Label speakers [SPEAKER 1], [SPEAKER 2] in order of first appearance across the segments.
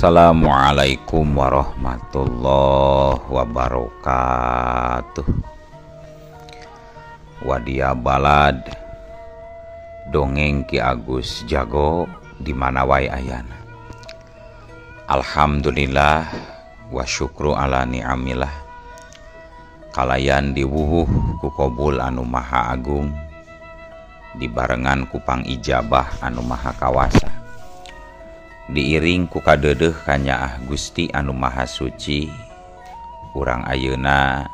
[SPEAKER 1] Assalamualaikum warahmatullahi wabarakatuh. Wadia balad dongeng Ki Agus Jago di mana wae ayana. Alhamdulillah wa syukru ala ni'amillah. Kalayan diwuhuh ku kobul anu maha agung, dibarengan ku pangijabah anu maha kawasa, diiring ku kadeudeuh kanyaah Gusti anu maha suci. Urang ayeuna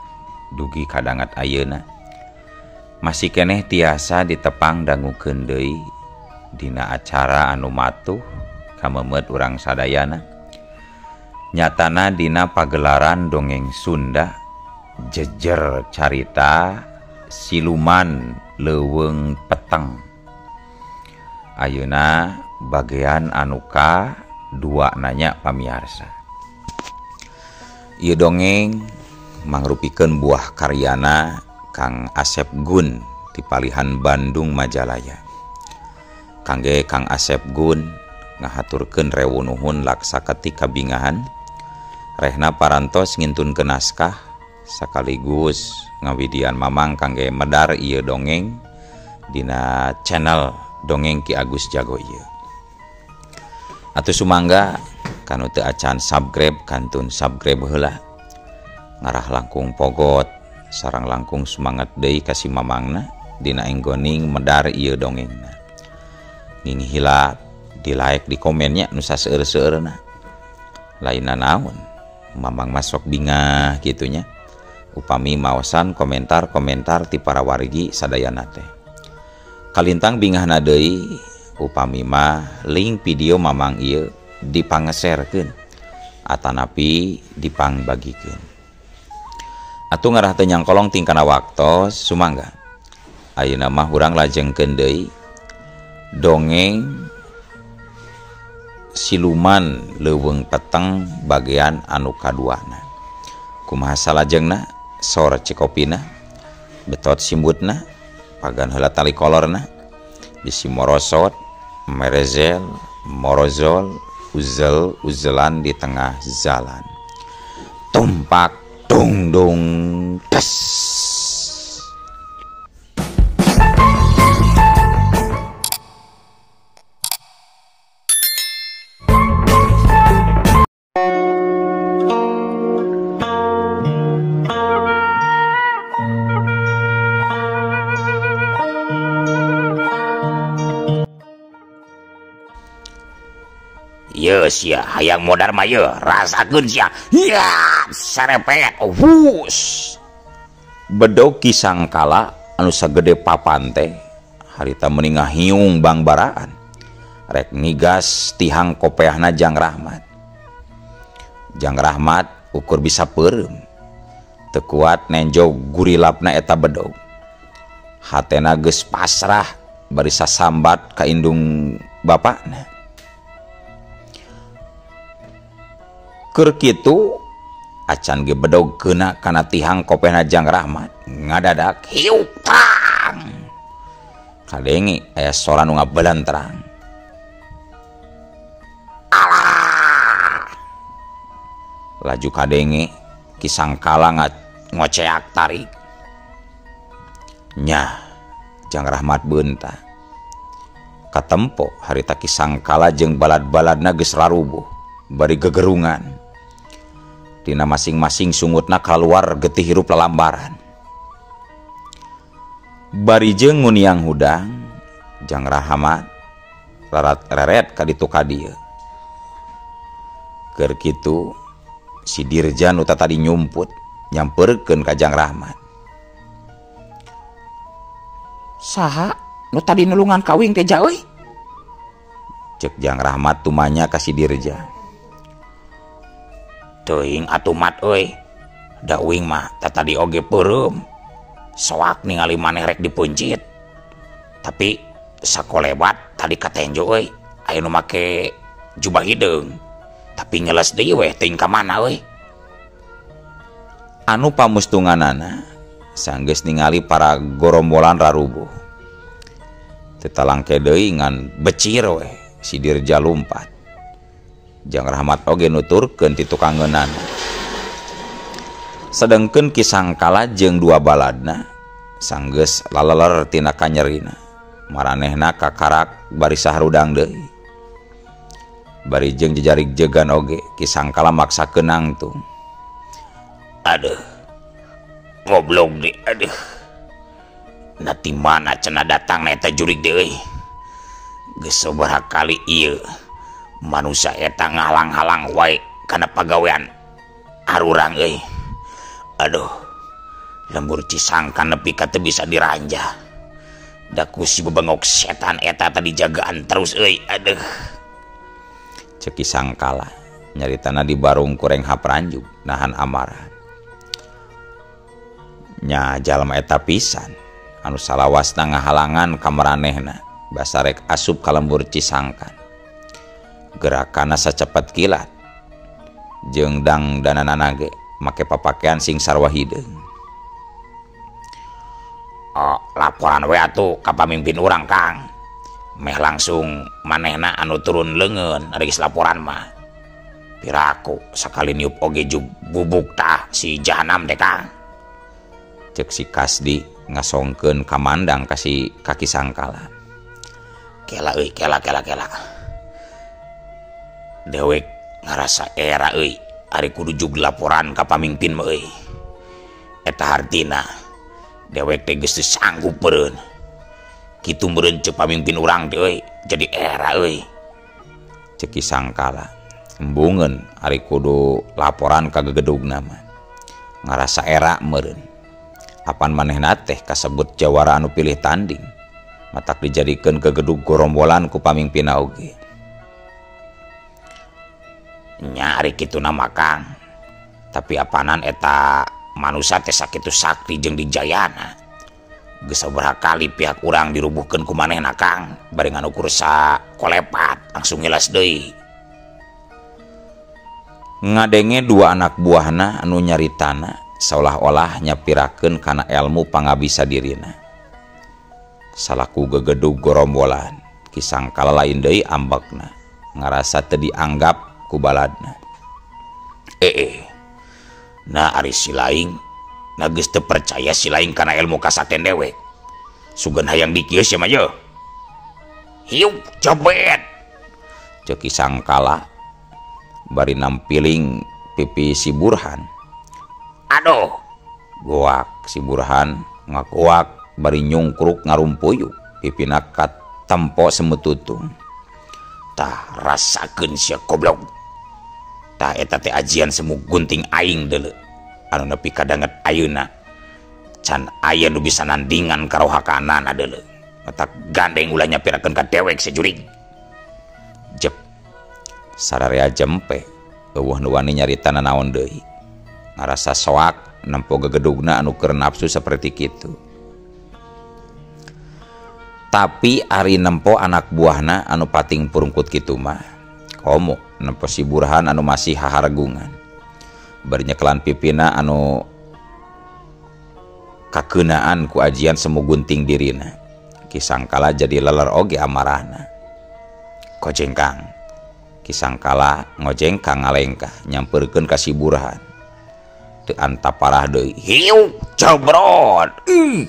[SPEAKER 1] dugi kadangat ayeuna masih keneh tiasa ditepang dangukeun deui dina acara anu matuh kamemet urang sadayana, nyatana dina pagelaran dongeng Sunda jejer carita siluman leuweung peteng. Ayeuna bagian anu ka dua nanya pamiarsa. Ieu dongeng mangrupikeun buah karyana Kang Asep Gun di palihan Bandung Majalaya. Kangge Kang Asep Gun ngahaturkeun rewu nuhun laksa ketik kabingahan rehna parantos ngintunkeun naskah sekaligus ngawidian mamang kangge medar ieu dongeng dina channel Dongeng Ki Agus Jago ieu. Atuh sumangga kanu teu acan subscribe kantun subscribe heula, ngarah langkung pogot sarang langkung semangat deui ka si mamangna dina enggoning medar ieu dongengna. Nginghila di like di komennya nu saseueur-seueurna. Lainna naon mamang masok bingah kitunya upami maosan komentar-komentar ti para wargi sadayana teh. Kalintang bingahna deui upami mah link video mamang ieu dipangeserkeun atanapi dipangbagikeun. Atuh ngarah teu nyangkolong tingkana waktos sumangga. Ayeuna mah urang lajengkeun deui dongeng siluman leuweung peteng bagian anu kaduana. Kumaha salajengna sor cikopina betot simbutna pagan heula tali kolorna bisi morosot merezel morozol uzel uzelan di tengah jalan tumpak dung dung tes.
[SPEAKER 2] Ye sia hayang modar mah ye rasakeun sia. Ya serepet wus.
[SPEAKER 1] Bedog Ki Sangkala anu sagede papan teh harita meuni ngahiung bangbaraan rek ngigas tihang kopeahna Jang Rahmat. Jang Rahmat ukur bisa peureum teu kuat nenjo gurilapna eta bedog. Hatena geus pasrah bari sasambat ka indung bapakna. Keur kitu acan ge bedog keuna kana tihang kopehna Jang Rahmat ngadadak hiuk tang. Kadenge aya sora nu ngabelentrang. Alah. Laju kadenge Ki Sangkala ngoceak tarik. Nyah Jang Rahmat beunta. Katempo harita Ki Sangkala jeung balad-baladna geus rarubuh bari gegerungan. Dina masing-masing sungutna kaluar getih hirup lalambaran. Bari jeung nguniang hudang Jang Rahmat rarat reret ka ditu ka dieu. Keur kitu si Dirja nu tadi nyumput nyamperkeun ka Jang Rahmat.
[SPEAKER 2] Saha nu tadi nulungan ka uing teh ja euy?
[SPEAKER 1] Ceuk Jang Rahmat tumanya ka si Dirja.
[SPEAKER 2] Teuing atuh mat euy. Da uing mah tadi oge peureum. Soak ningali maneh rek dipuncit. Tapi sakolebat tadi katenjo euy, aya nu make jubah hideung. Tapi ngeles deui weh teuing ka mana euy.
[SPEAKER 1] Anu pamustunganana sanggeus ningali para gorombolan rarubuh. Teu talangke deui ngan becir weh si Dirja lumpat. Jang Rahmat oge nuturkeun ti tukangeunana. Sedengkeun Ki Sangkala jeung dua baladna sanggeus laleler tina kanyerina. Maranehna kakarak bari saharudang deui. Bari jeung jejarik jegan oge Ki Sangkala maksakeun nangtung.
[SPEAKER 2] Aduh. Goblok deh, aduh. Nanti mana cenah datang eta jurig deui euy. Geus sabaraha kali ieu manusia eta ngahalang-halang wae kana pagawean arurang euy. Aduh. Lembur Cisangkan nepi ka teu bisa diranjah. Da ku si bebengok setan eta tadi jagaan terus euy. Aduh.
[SPEAKER 1] Ceuk Ki Sangkala nyaritana di barung kureng hapranjug nahan amarah. Nya jalma eta pisan anu salawasna ngahalangan ka maranehna basarek asup ka lembur Cisangkan. Gerakana sacepet kilat jeung dang dananana ge make papakean sing sarua hideung.
[SPEAKER 2] Oh, laporan we atuh ka pamimpin urang Kang. Meh langsung manehna anu turun leungeun ari geus laporan mah. Piraku sakali niup oge jug bubuk tah si jahanam teh Kang.
[SPEAKER 1] Cek si Kasdi ngasongkeun kamandang ka si Ki Sangkala.
[SPEAKER 2] Kela euy, kela kela kela. Dewek ngarasa era euy, ari kudu jug laporan ka pamimpin mah euy. Eta hartina dewek teh geus teu sanggup meureun. Kitu meureun ceuk pamimpin urang teh euy, jadi era euy.
[SPEAKER 1] Cek Ki Sangkala embungeun ari kudu laporan ka gegedugna mah. Ngarasa era meureun. Apan manehna teh kasebut jawara anu pilih tanding. Matak dijadikeun gegedug gorombolan ku pamimpinna oge.
[SPEAKER 2] Nya ari kituna mah Kang. Tapi apanan eta manusa teh sakitu sakti jeung dijayana. Geus sabaraha kali pihak urang dirubuhkeun ku manehna Kang, bari nganukur sakolepat langsung ngilas deui.
[SPEAKER 1] Ngadenge dua anak buahna anu nyaritana seolah-olah nyapirakeun kana ilmu pangabisa dirina. Salaku gegedug gorombolan, Ki Sangkala lain deui ambekna, ngarasa teu dianggap ku baladna.
[SPEAKER 2] Nah ari si laing, nah geus teu percaya si laing kana ilmu kasaten dewek. Sugan hayang dikieu sia mah ye. Hiup cobet.
[SPEAKER 1] Ceuk Ki Sangkala bari nampiling pipi si Burhan.
[SPEAKER 2] Aduh,
[SPEAKER 1] goak si Burhan ngagoak bari nyungkruk ngarumpuyuk pipina katempo semetutung.
[SPEAKER 2] Tah rasakeun sia goblok. Tah eta teh ajian semu gunting aing deuleu. Anu nepi kadanget ayeuna. Can aya nu bisa nandingan karohakanana deuleu. Matak gandeng ulah nyapirakeun ka dewek sejurig.
[SPEAKER 1] Jep. Sararea jempe eueuh nu wani nyarita nanaon deui. Ngarasa soak nempo gegedugna anu keur nafsu saperti kitu. Tapi ari nempo anak buahna anu pating purungkut kitu mah komo nempo si Burhan anu masih hahargungan. Bari nyekelan pipina anu kakeunaan ku ajian semu gunting dirina. Ki Sangkala jadi leler oge amarahna. Kojengkang. Ki Sangkala ngojengkang ngalengkah nyamperkeun ka si Burhan. Teu antap parah deui.
[SPEAKER 2] Hiu cobrot. Ih.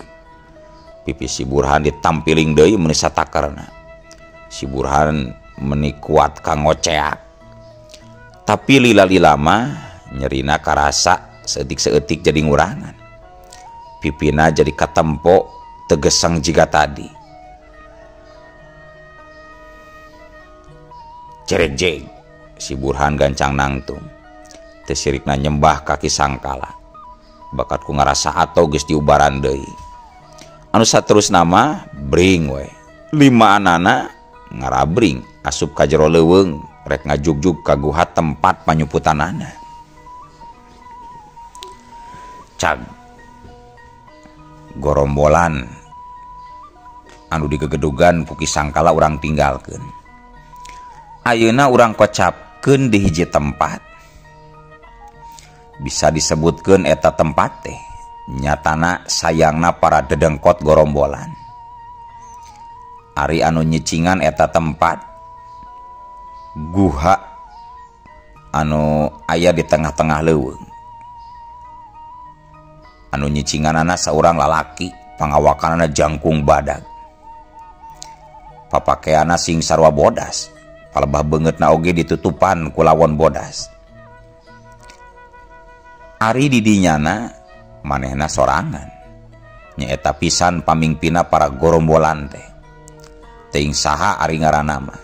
[SPEAKER 1] Pipi si Burhan ditampiling deui meuni satakerna. Si Burhan meuni kuat ka ngoceak. Tapi lila-lila mah nyerina karasa seetik-seetik jadi ngurangan. Pipina jadi katempo tegesang jiga tadi. Cerejeg si Burhan gancang nangtung. Teu sirikna nyembah ka Ki Sangkala. Bakat ku ngarasa atau geus diubaran deui. Anu saterusna mah bring we. Lima anana ngarabring asup ka jero leuweung rek ngajugjug ka guha tempat panyuputanana. Cag gorombolan anu digegedugan ku Ki Sangkala urang tinggalkeun. Ayeuna urang kocapkeun di hiji tempat. Bisa disebutkeun eta tempat teh nyatana sayangna para dedengkot gorombolan. Ari anu nyicingan eta tempat guha anu aya di tengah-tengah leuweung. Anu nyicinganana saurang lalaki, pangawakanana jangkung badag. Papakeana sing sarua bodas, palebah beungeutna oge ditutupan ku lawon bodas. Ari di dinyana manehna sorangan. Nyaeta pisan pamingpina para gorombolan teh. Teuing saha ari ngaranna mah.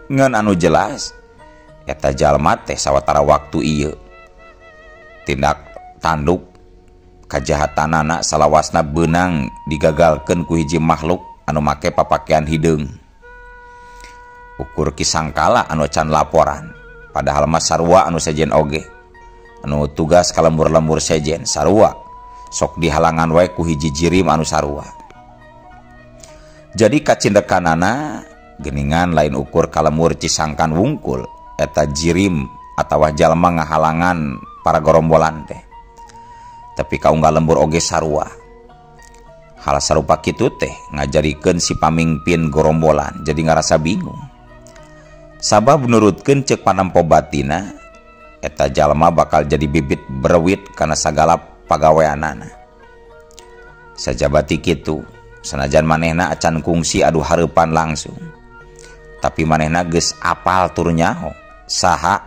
[SPEAKER 1] Ngan anu jelas eta jalma teh sawatara waktu ieu tindak tanduk kajahatanana salawasna beunang digagalkeun ku hiji makhluk anu make papakean hideung. Ukur kisangkala anu can laporan, padahal mah sarua anu sejen oge anu tugas ka lembur-lembur sejen sarua sok dihalangan wae ku hiji jirim anu sarua. Jadi kacindekanana geningan lain ukur ka lembur Cisangkan wungkul eta jirim atawa jalma ngahalangan para gorombolan teh. Tapi kaunggal lembur oge sarua. Hal sarupa kitu teh ngajarikeun si pamingpin gorombolan jadi ngarasa bingung. Sabab nurutkeun ceuk panampo batina eta jalma bakal jadi bibit berwit kana sagala pagaweanana. Sajabati kitu sanajan manehna acan kungsi adu hareupan langsung. Tapi manehna geus apal tur nyaho saha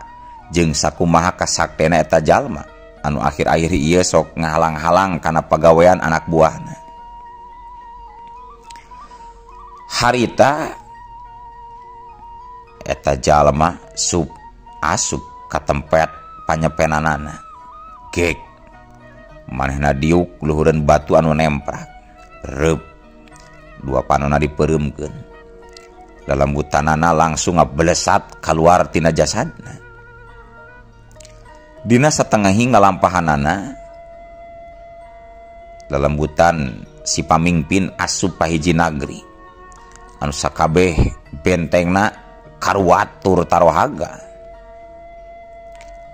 [SPEAKER 1] jeung sakumaha kasaktena eta jalma anu akhir-akhir ieu sok ngahalang-halang kana pagawean anak buahna. Harita eta jalma sup asup ka tempat panyepenanana. Gek manehna diuk luhureun batu anu nemprak. Reup dua panona dipereumkeun. Lalambutanana langsung ngabelesat kaluar tina jasadna. Dina satengahi ngalampahanana lalambutan si pamingpin asup pahiji nagri anu sakabeh bentengna karuat tur tarohaga.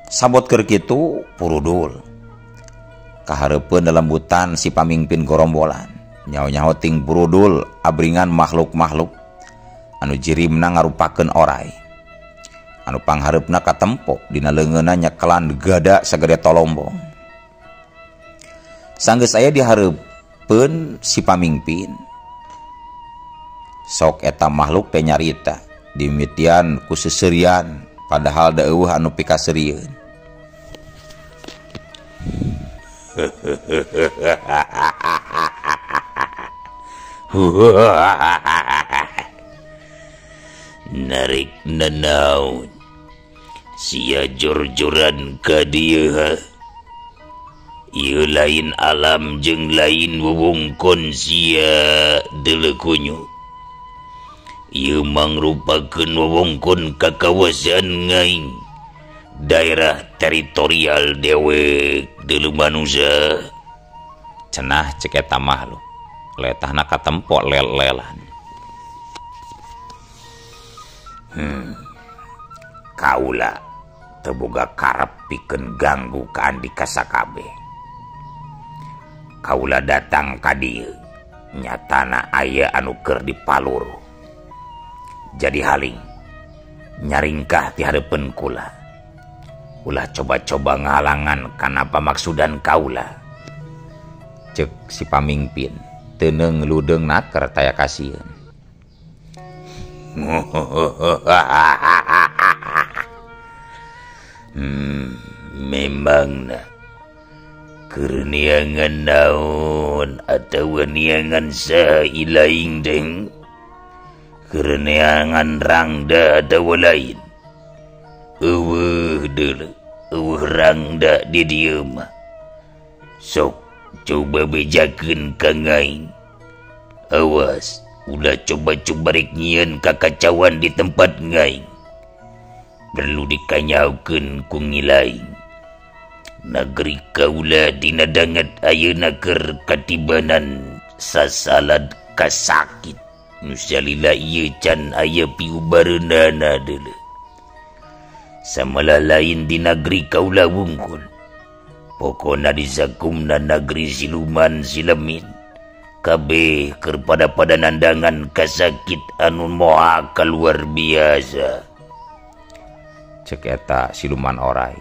[SPEAKER 1] Sabot keur kitu purudul kahareupeun lalambutan si pamingpin gorombolan. Nyaho-nyaho ting purudul abringan makhluk-makhluk anu jirimna ngarupakeun orai. Anu panghareupna katempo dina leungeunna nyekelan gada sagede tolombong. Sanggeus aya dihareupeun si pamingpin, sok eta makhluk teh nyarita dimitian ku seuseurian padahal da eueuh anu pikaseurieun.
[SPEAKER 2] Narik nanaon sia jor-joran ka dieu ha. Ieu lain alam jeung lain wewengkon sia deuleu kunyu. Ieu mangrupakeun wewengkon kakawasan ngaing, daerah teritorial dewek deuleu manusia.
[SPEAKER 1] Cenah cek eta makhluk letahna katempo lel-lelan.
[SPEAKER 2] Kaula teu boga karep pikeun ganggu ka andika sakabeh. Kaula datang ka dieu nyatana aya anu keur dipalur. Jadi haling nyaringkah ti hareupeun kula. Ulah coba-coba ngahalangan kana pamaksudan kaula.
[SPEAKER 1] Ceuk si pamingpin teu ludeung naker taya kasieun.
[SPEAKER 2] Memangna keur neangan naon atawa neangan saha ilaing deng? Keur neangan rangda atawa lain? Eueuh deuleu, eueuh rangda di dieu mah. Sok coba bejakeun ka ngaing. Awas ulah coba-coba rek nyieun kakacauan di tempat ngaing. Perlu dikanyaukeun ku ngilaing. Nagri kaula dina danget ayeuna keur katibanan sasalad kasakit. Nu salila ieu can aya piubareunana deuleu. Samalah lain di nagri kaula wungkul. Pokona disakumna nagri siluman silemin. Kabeh keur pada-pada nandangan kasakit anu moha kaluar biasa.
[SPEAKER 1] Cek eta siluman orai.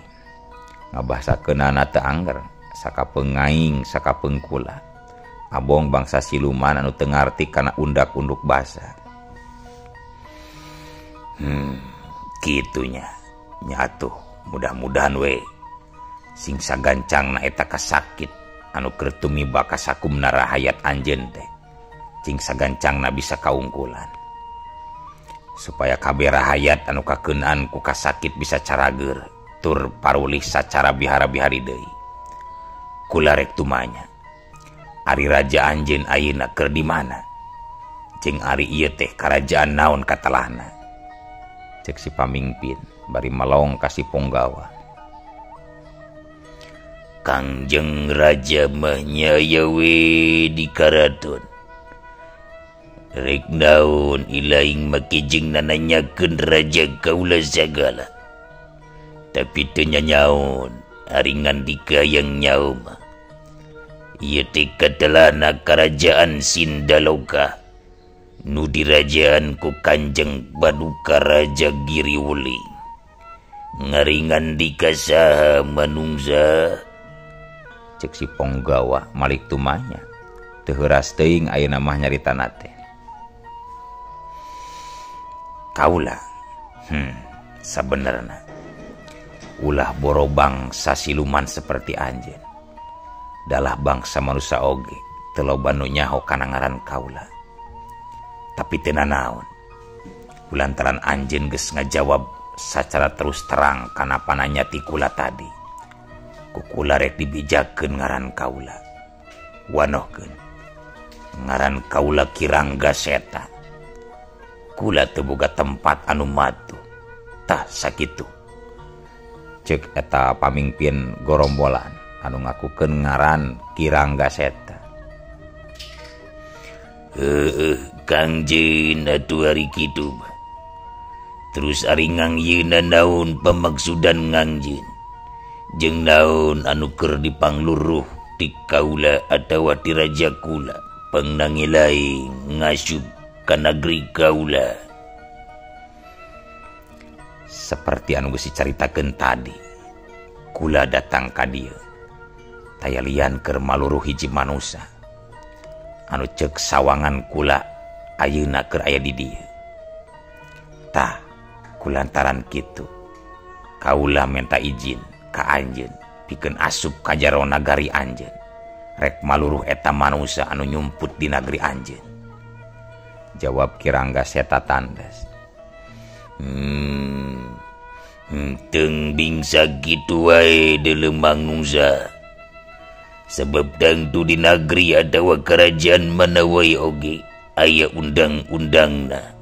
[SPEAKER 1] Ngabahasakeunana teu angger, sakapeung ngaing sakapeung kula. Abong bangsa siluman anu teu ngarti kana undak-unduk basa.
[SPEAKER 2] Kitunya. Nya atuh, mudah-mudahan we sing sagancangna eta kasakit anu keur tumiba ka sakumna rahayat anjeun teh. Cing sagancangna bisa kaungkulan. Supaya kabeh rahayat anu kakeunaan ku kasakit bisa carager tur parulih sacara bihara-bihari deui. Kula rek tumanya. Ari raja anjeun ayeuna keur di mana? Jeung ari ieu teh karajaan naon katelahna?
[SPEAKER 1] Cek si pamingpin bari melong ka si punggawa.
[SPEAKER 2] Kangjeng raja mah nya we di karaton. Rek naon ilaing make jeung nananyakeun raja kaula sagala. Tapi teu nyanyaon ari ngandika yang nyaho mah. Ieu teh katelahna karajaan Sindaloka. Nu dirajaan ku Kanjeng Paduka Raja Giriwuling. Ngari ngandika saha manungsa?
[SPEAKER 1] Cek si ponggawa malik tumanya. Teu heuras teuing ayeuna mah nyaritana teh.
[SPEAKER 2] Kaula, sabenerna ulah boro bangsa siluman seperti anjeun. Dalah bangsa manusia oge teu loba nu nyaho kana ngaran kaula. Tapi teu nanaon. Kulantaran anjeun geus ngajawab sacara terus terang kana pananya ti kula tadi. Ku kula rek dibijakeun ngaran kaula. Wanohkeun. Ngaran kaula Ki Rangga Seta. Kula teu boga tempat anu matu. Tah sakitu.
[SPEAKER 1] Cek eta pamingpin gorombolan anu ngakukeun ngaran Ki Rangga Seta.
[SPEAKER 2] Heueuh Kangjeng atuh ari kitu mah. Terus ari ngangyeuna naon pamaksudan ngangjeun? Jeung naon anu keur dipangluruh ti kaula atawa ti raja kula pangnangi lain ngasup ka nagri kaula.
[SPEAKER 1] Seperti anu geus dicaritakeun tadi, kula datang ka dieu taya lian keur maluruh hiji manusa anu ceuk sawangan kula ayeuna keur aya di dieu. Tah kulantaran kitu kaula menta izin ka anjeun pikeun asup ka jaro nagari anjeun rek maluruh eta manusa anu nyumput di nagri anjeun. Jawab Ki Rangga Seta tandas.
[SPEAKER 2] Teng bingsa kitu wae deuleu mangungsa. Sebab dangtu di nagri atawa kerajaan mana wae oge aya undang-undangna.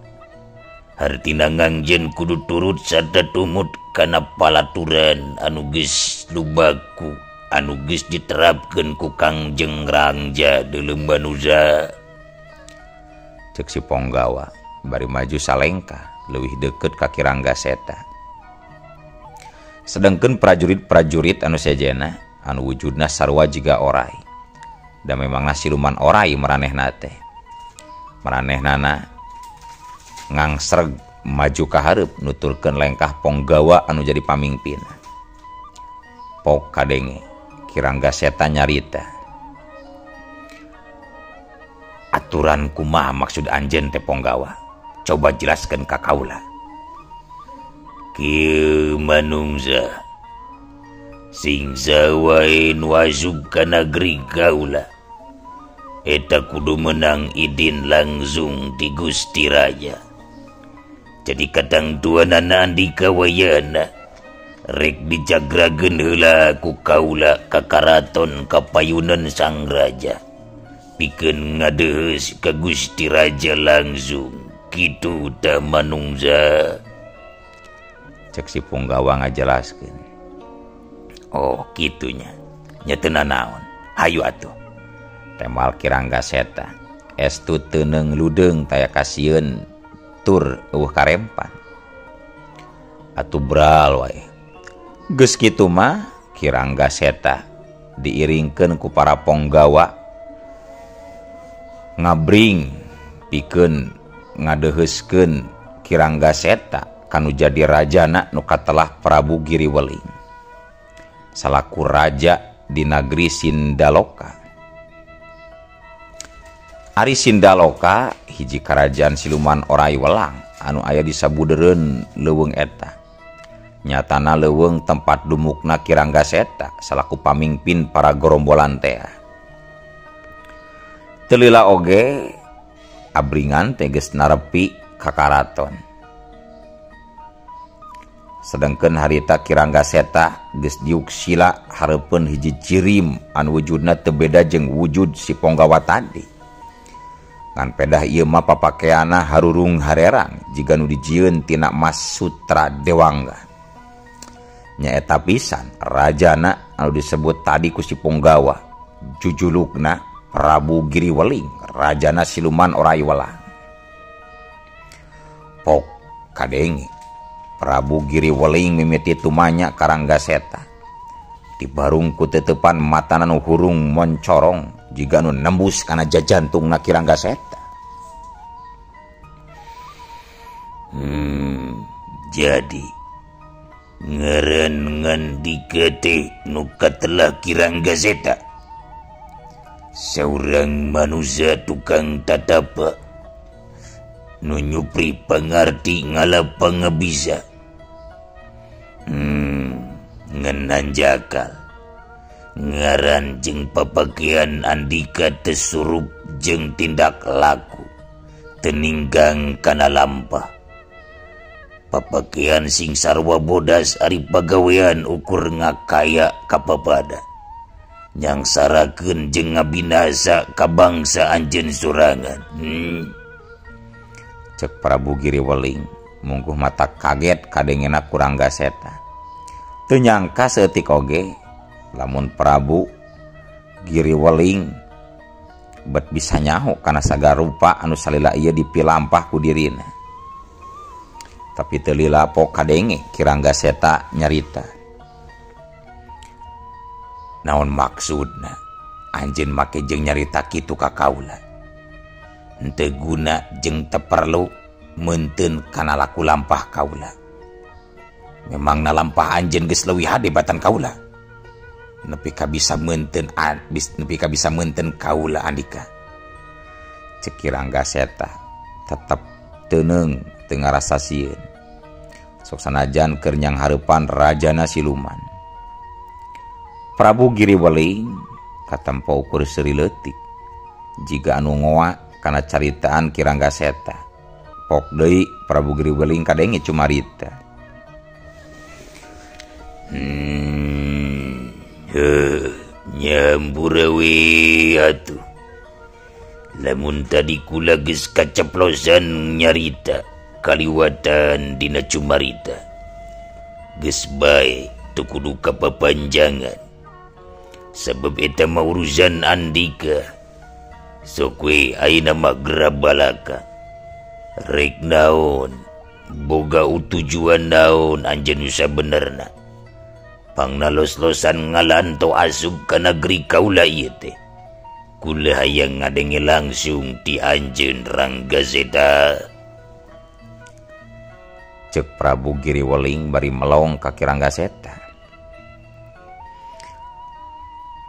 [SPEAKER 2] Hartina ngangjeun kudu turut sarta tumut kana palaturan anu geus lubaku anu geus diterapkeun ku Kangjeng Rangja deuleu manusa.
[SPEAKER 1] Cek si ponggawa bari maju salengkah leuwih deukeut ka Ki Rangga Seta. Sedengkeun prajurit-prajurit anu sejena anu wujudna sarua jiga orai. Da memangna siluman orai maranehna teh. Maranehnana ngangsreg maju ka hareup nuturkeun lengkah ponggawa anu jadi pamingpinna. Pok kadenge Ki Rangga Seta nyarita.
[SPEAKER 2] Aturan kumaha maksud anjeun teh ponggawa? Coba jelaskeun ka kaula. Kieu manungsa sing sawae nu asup ka nagri kaula eta kudu menang idin langsung ti Gusti Raja. Jadi katangtuanana andika wayana rek dijagrageun heula ku kaula ka karaton kapayunan sang raja pikeun ngadeheus ka Gusti Raja langsung. Kitu tah manungsa.
[SPEAKER 1] Cek si punggawa ngajelaskeun.
[SPEAKER 2] Oh kitunya. Nya teu nanaon. Hayu atuh.
[SPEAKER 1] Temal Ki Rangga Seta estu teu ludeung taya kasieun tur eueuh karempan. Atuh bral wae. Geus kitu mah Ki Rangga Seta diiringkeun ku para ponggawa ngabring pikeun ngadeheuskeun Ki Rangga Seta kanu jadi rajana nu katelah Prabu Giriweling salaku raja di nagri Sindaloka. Ari Sindaloka hiji karajaan siluman orai welang anu aya di sabudereun leuweung eta. Nyatana leuweung tempat dumukna Ki Rangga Seta salaku pamingpin para gerombolan tea. Teu lila oge abringan teh geus narepi ka karaton. Sedengkeun harita Ki Rangga Seta geus diuk sila hareupeun hiji cirim anu wujudna teu beda jeung wujud si ponggawa tadi. Ngan pedah ieu mah papakeana harurung harerang jiga nu dijieun tina mas sutra dewangga. Nyaeta pisan rajana anu disebut tadi ku si ponggawa jujulukna Prabu Giriweling, rajana siluman orai welang. Pok kadenge Prabu Giriweling mimiti tumanya ka Rangga Seta. Dibarung ku tetepan matana nu hurung moncorong jiga nu nembus kana jajantungna Ki Rangga Seta.
[SPEAKER 2] Jadi ngeureun ngandika teh nu katelah Ki Rangga Seta. Saurang manusia tukang tatapa nu nyupri pangarti ngalapa ngebisa. Ngenan jakal ngaran jeung papakean andika teu surup jeung tindak laku teu ninggang kana lampah. Papakean sing sarua bodas ari pagawean ukur ngakaya kapapada. Nyangsarakeun jeung ngabinasa ka bangsa anjeun sorangan.
[SPEAKER 1] Cek Prabu Giriweling mungguh mata kaget kadengena ku Rangga Seta. Teu nyangka saeutik oge lamun Prabu Giriweling bet bisa nyaho kana sagarupa anu salila ieu dipilampah ku dirina. Tapi teu lila pok kadenge Ki Rangga Seta nyarita.
[SPEAKER 2] Naon maksudna anjeun make jeung nyarita kitu ka kaula? Henteu guna jeung teu perlu meunteun kana laku lampah kaula. Memangna lampah anjeun geus leuwih hade batan kaula. Nepi ka bisa meunteun nepi ka bisa meunteun kaula andika.
[SPEAKER 1] Cek Ki Rangga Seta tetep teuneung teu ngarasa sieun. Sok sanajan keur nyanghareupan rajana siluman. Prabu Giriweling katempo ukur seuri leutik jiga anu ngoa kana caritaan Ki Rangga Seta. Pok deui Prabu Giriweling kadenge cumarita.
[SPEAKER 2] Nyambura we atuh. Lamun tadi kula geus kaceplosan nyarita kaliwatan dina cumarita. Geus bae teu kudu kapapanjangan. Sebab eta mah urusan andika. Sok we ayeuna mah gerabalaka. Rek naon, boga tujuan naon anjeun nu sabenerna. Pangna los-losan ngalanto asup ka negeri kaula ieu teh. Kula hayang ngadenge langsung ti anjeun Rangga Seta.
[SPEAKER 1] Cek Prabu Giriweling bari melong ka Ki Rangga Seta.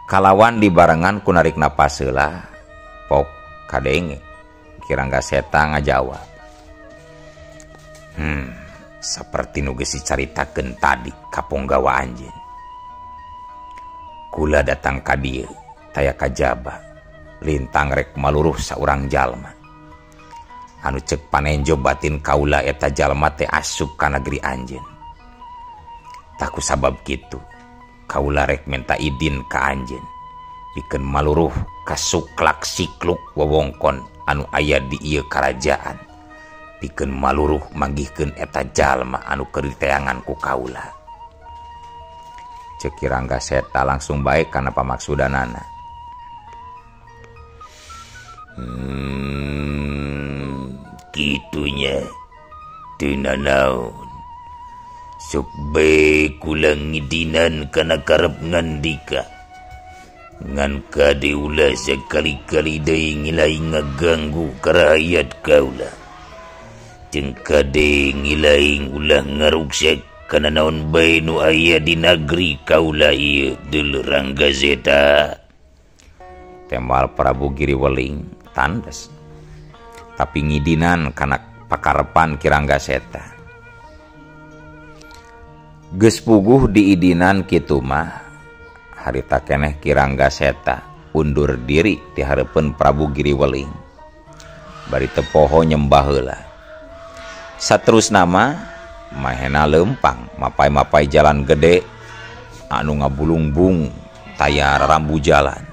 [SPEAKER 1] Kalawan dibarengan ku narik napas heula, pok kadenge Ki Rangga Seta ngajawab. Saperti nu geus dicaritakeun tadi ka ponggawa anjeun. Kula datang ka dieu taya kajaba lintang rek maluruh saurang jalma. Anu cek panenjo batin kaula eta jalma teh asup ka negeri anjeun. Tah ku sabab kitu kaula rek minta idin ka anjeun pikeun maluruh ka suklak sikluk wewengkon anu aya di ieu karajaan. Pikeun maluruh manggihkeun eta jalma anu keur diteangan ku kaula. Cek Ki Rangga Seta langsung bae kana pamaksudanana.
[SPEAKER 2] Kitunya teu nanaon. Sok bae kula ngidinan kana karep ngandika. Ngan kade ulah sakali-kali deui ngilai ngaganggu ka rakyat kaula. Jeung kade ngilaing ulah ngaruksek kana naon bae nu aya di nagri kaula ieu Dulur Rangga Seta.
[SPEAKER 1] Tembal Prabu Giriweling tandes. Tapi ngidinan kana pakarepan Ki Rangga Seta. Geus puguh diidinan kitu mah harita keneh Ki Rangga Seta undur diri di hareupeun Prabu Giriweling. Bari teu poho nyembah heula. Saterusna mah mahena leumpang mapai-mapai jalan gede anu ngabulungbung taya rambu jalan.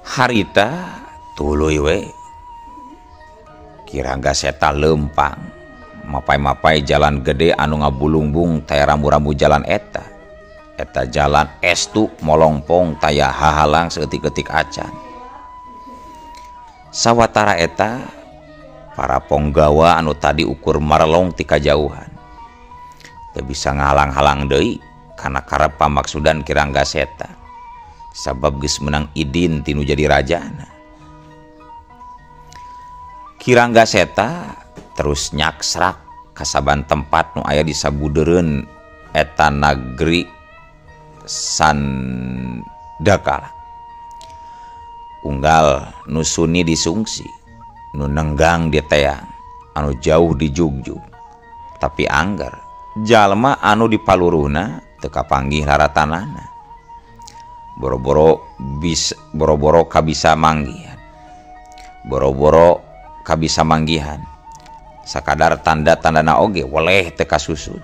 [SPEAKER 1] Harita tuluy we Ki Rangga Seta leumpang mapai-mapai jalan gede anu ngabulungbung taya rambu-rambu jalan eta. Eta jalan estu molongpong taya hahalang seeutik-eutik acan. Sawatara eta para ponggawa anu tadi ukur marelong ti kajauhan teu bisa ngahalang-halang deui kana karep pamaksudan Ki Rangga Seta sabab geus meunang idin tinu jadi rajana. Ki Rangga Seta terus nyaksrak kasaban tempat nu aya di sabudeureun eta nagri Sandakala. Unggal nu suni disungsi, nu nenggang diteang, anu jauh dijugjug. Tapi angger jalma anu dipaluruhna teu kapanggih laratanana. Boro-boro kabisa manggihan. Boro-boro kabisa manggihan. Sakadar tanda-tandana oge weleh teu kasusut.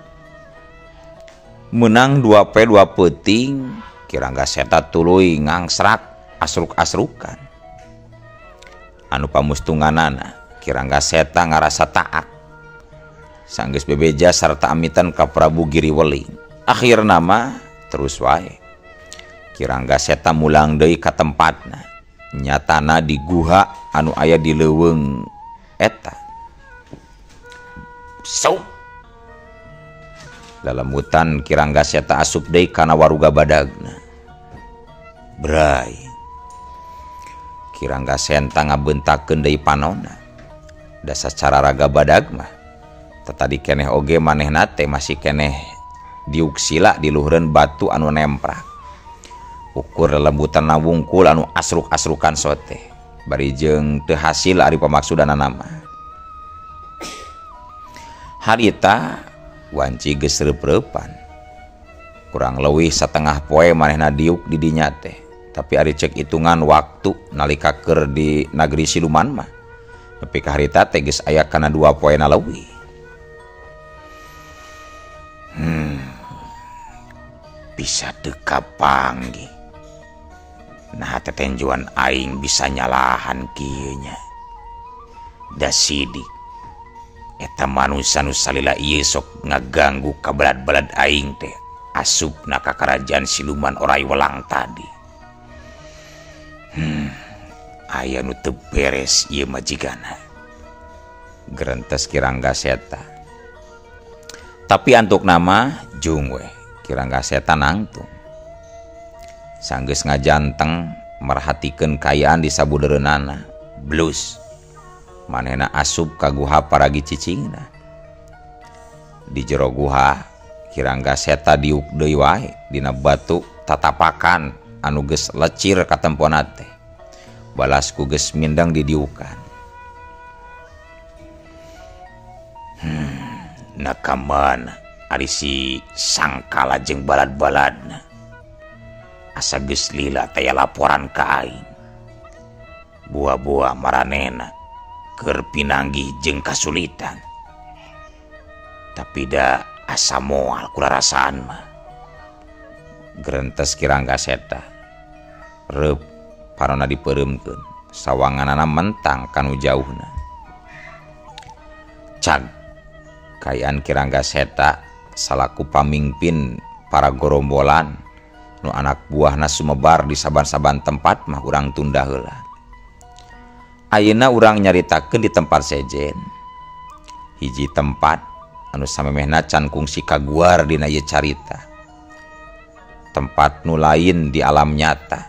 [SPEAKER 1] Menang 2 p 2 peuting Ki Rangga Seta tuluy ngangsrak asruk-asrukan. Anu pamustunganana Ki Rangga Seta ngarasa taak. Sanggeus bebeja sarta amitan ka Prabu Giriweling. Akhirna mah terus wae Ki Rangga Seta mulang deui ka tempatna. Nyatana di guha anu aya di leuweung eta.
[SPEAKER 2] So.
[SPEAKER 1] Lalemutan Ki Rangga Seta asup deui kana waruga badagna. Bray. Ki Rangga Seta ngabeuntakeun deui panonna. Da sacara raga badag mah tatadi keneh oge manehna teh masih keneh diuk sila di luhureun batu anu nemprak. Ukur lelembutan wungkul anu asruk-asrukan sote. Bari jeung teu hasil ari pamaksudanana mah. Harita wanci geus reup-reupan. Kurang leuwih satengah poe manehna diuk di dinya teh. Tapi ari cek hitungan waktu nalika keur di nagri siluman mah nepi ka harita teh geus aya kana 2 poena leuwih.
[SPEAKER 2] Bisa teu kapanggih. Nah tetenjuan aing bisa nyalahan kieu nya. Da sidik eta manusa nu salila ieu sok ngaganggu ka balad-balad aing teh asupna ka karajaan siluman orai welang tadi. Aya nu teu beres ieu majigana.
[SPEAKER 1] Gerentes Ki Rangga Seta. Tapi antuk nama jung we Ki Rangga Seta nangtung. Sanggeus ngajanteng merhatikeun kaayaan di sabudeureunana. Blus manehna asup ka guha paragi cicingna. Di jero guha Ki Rangga Seta diuk deui wae dina batu tatapakan anu geus lecir katempona teh. Balas ku geus mindeng didiukan.
[SPEAKER 2] Nah kamana ari si sangkala jeung balad-baladna. Asa geus lila taya laporan ka aing. Buah-buah maranehna keur pinanggih jeung kasulitan. Tapi da asa moal kularasaan mah.
[SPEAKER 1] Gerentes Ki Rangga Seta. Reup parona dipeureumkeun, sawanganana mentang kanu jauhna. Cag kaayaan Ki Rangga Seta salaku pamingpin para gorombolan nu anak buahna sumebar di saban-saban tempat mah urang tunda heula. Ayeuna urang nyaritakeun di tempat sejen. Hiji tempat anu samemehna can kungsi kaguar dina ieu carita. Tempat nu lain di alam nyata,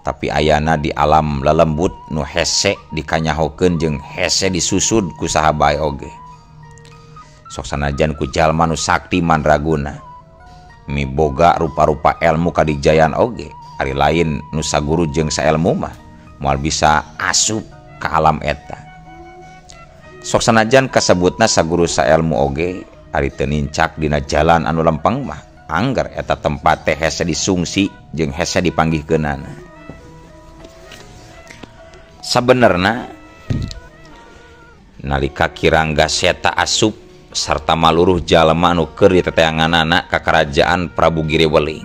[SPEAKER 1] tapi ayana di alam lelembut nu hese dikanyahokeun jeung hese disusud ku saha bae oge. Sok sanajan ku jalma nu sakti mandraguna, miboga rupa-rupa elmu kadijayaan oge, ari lain nu saguru jeung saelmu mah moal bisa asup ka alam eta. Sok sanajan kasebutna saguru saelmu oge, ari teu nincak dina jalan anu lempeng mah angger eta tempat teh hese disungsi jeung hese dipanggihkeunana. Sabenerna nalika Ki Rangga Seta asup sarta maluruh jalma anu keur diteteanganana ka karajaan Prabu Giriweling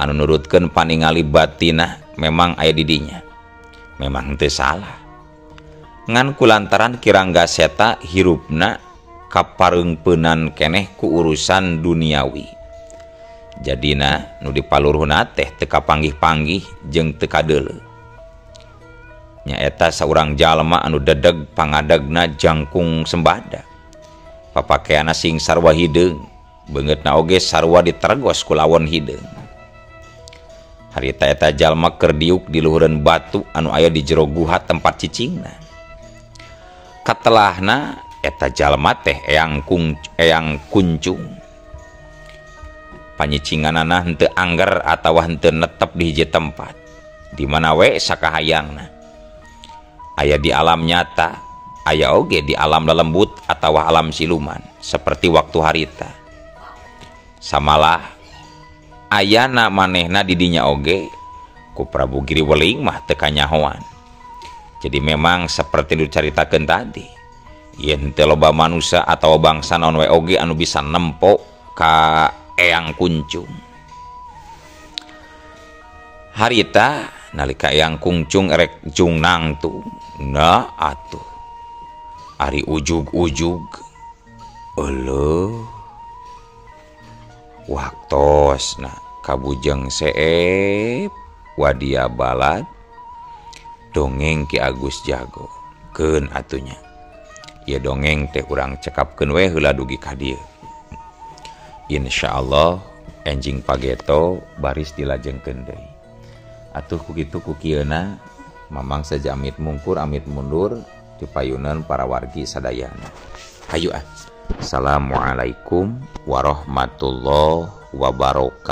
[SPEAKER 1] anu nurutkeun paningali batinah memang aya di dinya, memang teu salah. Ngan kulantaran Ki Rangga Seta hirupna kapareungpeunan keneh ku urusan duniawi, jadina nu dipaluruhna teh teu kapanggih-panggih jeung teu kadeuleu. Nyaeta saurang jalma anu dedeg pangadegna jangkung sembada, papakeanna sing sarua hideung, beungeutna oge sarua ditergos ku lawon hideung. Harita eta jalma keur diuk di luhureun batu anu aya di jero guha tempat cicingna. Katelahna eta jalma teh eyang kuncung. Panyicinganana henteu angger atawa henteu netep di hiji tempat, di mana we sakahayangna. Aya di alam nyata, aya oge di alam lelembut atawa alam siluman seperti waktu harita. Samalah ayana manehna di dinya oge ku Prabu Giriweling mah teu kanyahoan. Jadi memang seperti dicaritakeun tadi, yen teu loba manusia atawa bangsa naon we oge anu bisa nempo ka Eyang Kuncung. Harita nalika Eyang Kuncung erek jung nangtung, nah atuh ari ujug-ujug euleuh waktosna kabujeng seep wadia balad dongeng Ki Agus Jago keun atunya. Ieu dongeng teh urang cekapkeun we heula dugi ka dieu. Insyaallah enjing pageto baris dilajengkeun deui. Atuh ku kitu ku kieuna mamang saja amit mungkur amit mundur dipayunan para wargi sadayana. Hayu ah. Assalamualaikum warahmatullahi wabarakatuh.